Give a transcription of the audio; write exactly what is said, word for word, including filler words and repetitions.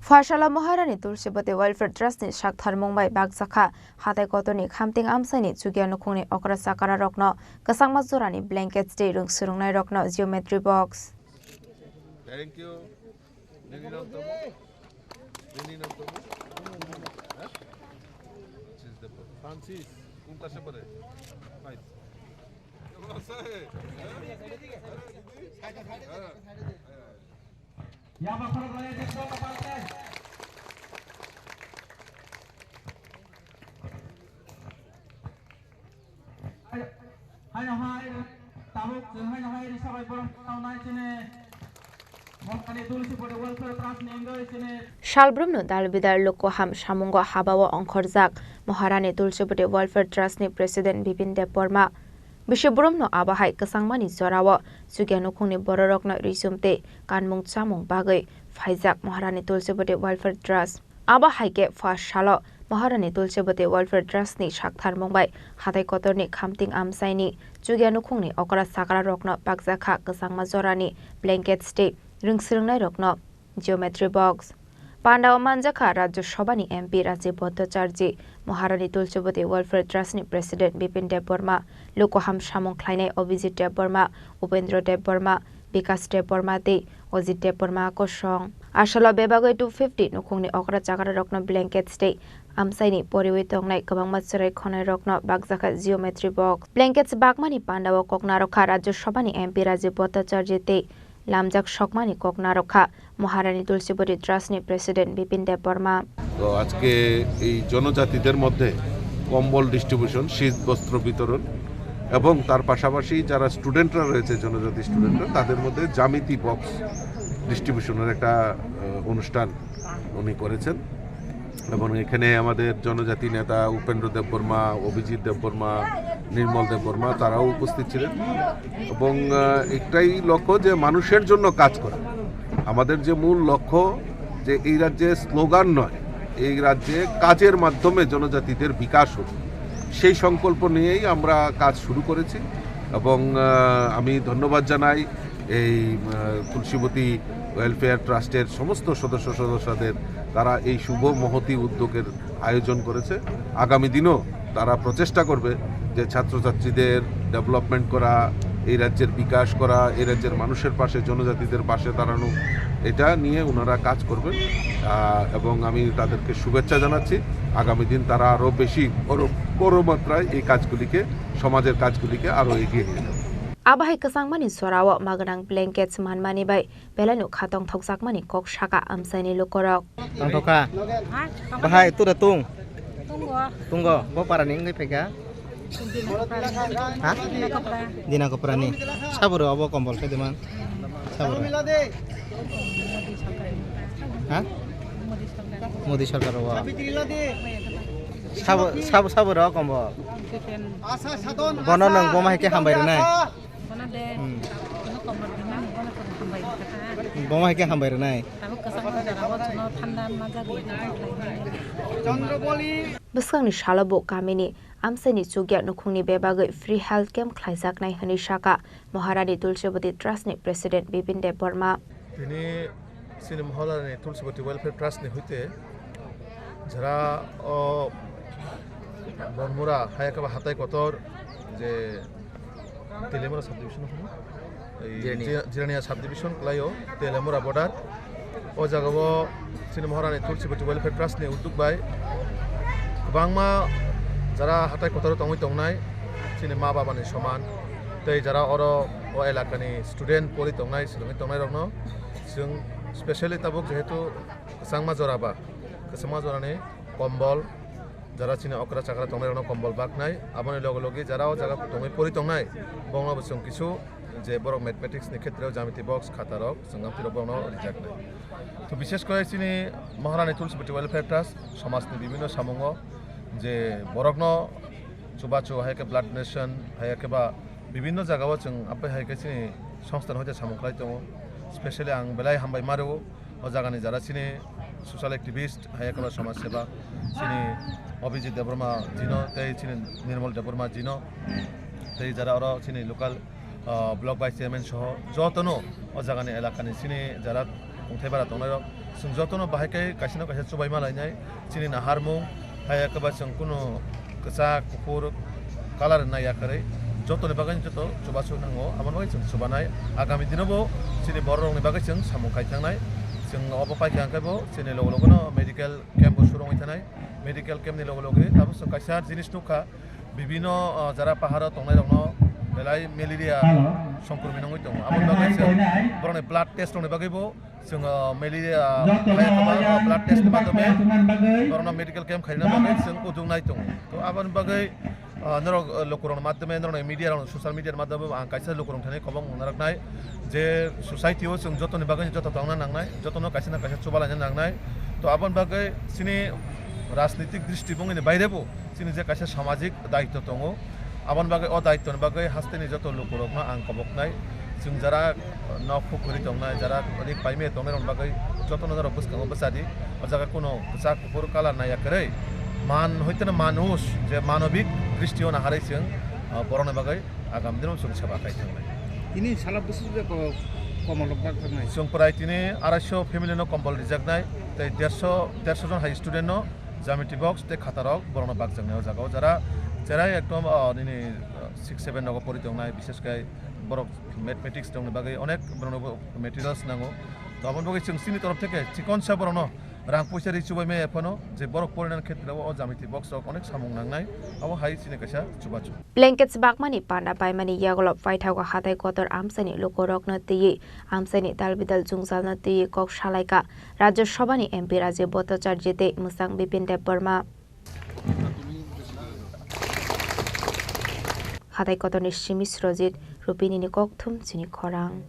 Phuasalo Maharani Tulsibati Welfare Trust ni sakthar mung bai bakjakha hatai kotorni khamting amsaini chukya nukhungni okra chakara rokno kwchangma jorani blankets tei rwng swrwngnai rokno geometry box. Thank you. Nini nam tamo? Nini nam tamo? Ha? Francis Debbarma. Francis. Kung klase pore? Five. Kung klase? Ha? Ha? Haino hai tabuk chwng haino hai risa bai borok taunai chini Maharani Tulsibati Welfare Trust ni wngwi chini. Salbrumno dal bidal luku ham samungo habao ongkhorjak Maharani Tulsibati Welfare Trust ni President Bipin Debbarma. Bisi burumno abo hai kwchangmani jorao chukya nukhungni bororokno risum tei kanmung chamung bagwi phaijak Maharani Tulsibati Welfare Trust. Abo hai khe phuasalo Maharani Tulsibati Welfare Trust ni saktharmung bai hatai kotorni khamting amchaini chukya nukhungni okra chakra rokno bakjakha kwchangma jorani blankets tei rwng swrwngnai rokno geometry box. Pandao manjakha Rajya Sabhani M P Rajiv Bhattacharjee, Maharani Tulsibati Welfare Trust ni President Bipin Debbarma, luku ham samung khlainai Abhijit Debbarma, Upendra Debbarma, Bikash Debbarma tei Ajit Debbarma kosong. Asalo bebagwi two fifty nukhungni okra chakra rokno blankets tei amchaini poriwi tongnai kwbangma chwrai khonai rokno bakjakha geometry box. Blankets bakmani pandao kok narwkha Rajya Sabhani M P Rajiv Bhattacharjee tei lamjak sokmani kok narwkha Maharani Tulsibati Trust ni President Bipin Debbarma. তো আজকে এই জনজাতিদের মধ্যে কম্বল ডিস্ট্রিবিউশন, শীত বস্ত্র বিতরণ এবং তার পাশাপাশি যারা স্টুডেন্টরা রয়েছে, জনজাতি স্টুডেন্টরা, তাদের মধ্যে জ্যামিতি বক্স ডিস্ট্রিবিউশনের একটা আহ, অনুষ্ঠান উনি করেছেন। এবং এখানে আমাদের জনজাতি নেতা উপেন্দ্র দেববর্মা, অভিজিৎ দেববর্মা, নির্মল দেববর্মা তারাও উপস্থিত ছিলেন। এবং আহ, একটাই লক্ষ্য যে মানুষের জন্য কাজ করা। আমাদের যে মূল লক্ষ্য যে এই রাজ্যে স্লোগান নয়, এই রাজ্যে কাজের মাধ্যমে জনজাতিদের বিকাশ হোক, সেই সংকল্প নিয়েই আমরা কাজ শুরু করেছি। এবং আহ, আমি ধন্যবাদ জানাই এই আহ, তুলসীবতী ওয়েলফেয়ার ট্রাস্টের সমস্ত সদস্য সদস্যদের, তারা এই শুভ মহতী উদ্যোগের আয়োজন করেছে। আগামী দিনও তারা প্রচেষ্টা করবে যে ছাত্রছাত্রীদের ডেভেলপমেন্ট করা, এই রাজ্যের বিকাশ করা, এই রাজ্যের মানুষের পাশে, জনজাতিদের পাশে দাঁড়ানো, এটা নিয়ে ওনারা কাজ করবেন। আহ, এবং আমি তাদেরকে শুভেচ্ছা জানাচ্ছি। আগামী দিন তারা আরও বেশি বড় বড় মাত্রায় এই কাজগুলিকে, সমাজের কাজগুলিকে আরও এগিয়ে নিয়ে যাবে। Abo hai kwchangmani jorao magwnang blankets manmani bai belaino khatong thokjakmani kok saka amchaini lukurok. Tongthokha. Bahai tura tung. Tungo. Tungo. Bo parani wngwi phaikha. Ha? Dina Koprani. Saburo obo kombol khe diman. Saburo. Ha? Modi sarkar obo. Sabo sabo saburo kombol. Bono nwng boma hai khe hambai rwnai. Bono de, hmm, bono komor dimani, bono kono hambai kha. Boma hai khe hambai rwnai. Tabuk kwchangma jorao chwngno thanda majagwi khlainai. Bwskangni salo bo kamini amchaini chukya nukhungni bebagwi free health camp khlaijaknai hwnwi saka Maharani Tulsibati Trust ni President Bipin Debbarma. Tini chini Maharani Tulsibati Welfare Trust ni hoite jara o Bormura Hayakaba hatai kotor je Telemura subdivision hono, ei Jirania. Ji-, Jirania subdivision kwlaio, Telemura border. O jagao chini Maharani Tulsibati Welfare Trust ni udduk bai kwbangma jara hatai kotor tongwi tongnai, chini ma babani soman, tei jara oro o elakani student pori tongnai, swrwngwi tongnai rokno chwng specially tabuk jehetu kwchangma jora ba, kwchangma jorani kombol, jara chini okra chakra tongnai rokno kombol baknai, aboni loge loge jara o jaga tongwi pori tongnai, bongno bo chwng kisu je borok mathematics ni khetreo jamiti box khata rok chwng amtwi rok bongno rijaknai. To bishesh kore chini Maharani Tulsibati Welfare Trust somajni bibhinno samungo je borokno chubachu hai khe blood donation hai khe ba bibhinno jagao chwng apai hai khe chini songsthan hoite samung khlai tongo, specially ang belai hambai ma rwo. O jagani jara chini social activist, hayakaba somaj seva, chini Abhijit Debbarma jino, tei chini Nirmal Debbarma jino, tei jara oro chini local, ah, block vice chairman soho jotono o jagani elakani chini jara tongthai bara tongnai rok, Chwng jotono bahai khe kaisa no kaisa chubaima lainai, chini naharmung, hai khe ba chwng kunu kwchak, kuphur, color nai ya kwrwi, jotoni bagwi joto chubachu nango, aboni bagwi chwng chubanai. Agami dino bo chini borok rokni bagwi chwng samung khai thangnai. Chwng obo paikha hwnkhe bo chini logo logo no medical camp bo surungwi thanai. Medical camp ni logo logo tabuk chwng kaisa jinis nukha, bibino, ah, jara paharo tongnai rokno belai malaria songkromwi nangwi tongo. Aboni bagwi chwng borokni blood test rokni bagwi bo chwng, ah, malaria, ah, blood test ni madhyome borokno medical camp khaina bagwi chwng ujuk nai tongo. To aboni bagwi, ah, norok, ah, lukurokni madhyome, norokni media rok, social media ni madhyome ang kaisa lukurok thani kobong narwknai je society o chwng jotoni bagwi joto tongna nangnai, jotono kaisa na kaisa chubalaina nangnai. To aboni bagwi chini rajnitik dristibongni baire bo chini je kaisa samajik daitto tongo, aboni bagwi o daittoni bagwi hasteni joto lukurokno ang koboknai. Chwng jara nok huk kwrwi tongnai, jara rik paimaya tongnai rokni bagwi jotono norok bwskango bwchadi. O jaga kuno kwchak kuphur color nai ya kwrwi, man hoiteno manush je manobik dristio naharwi chwng, ah, borokni bagwi agam dino chwng seba khai thangnai. Tini sala bwswk je ko-, komol rok bak jaknai? Chwng prai tini arai sho family no kombol rijaknai, tei dersho, dersho jon hai student no jamiti box tei khata rok borokno bakjaknai o jaga o. Jara cherai ekdom, ah, nini, ah, six seven nogo pori tongnai, bishes khai borok mathematics rokni bagwi onek borokno bo materials nango. To aboni bagwi chwng chini torof theke chikonsa borokno rang puisa ri chubaimaya phano je borok porinani khetreo o jamiti box rok onek samung nangnai, abo hai chini kaisa chubachu. Blankets bakmani panda paimani yagulo paithago hatai kotor amchaini lukurokno twiwi amchaini dalbidal jwngjalno twiwi kok salaikha Rajya Sabhani M P Rajiv Bhattacharya tei mwchang Bipin Debbarma. Hatai kotorni simi Srojit Rupinini kokthum chini khorang.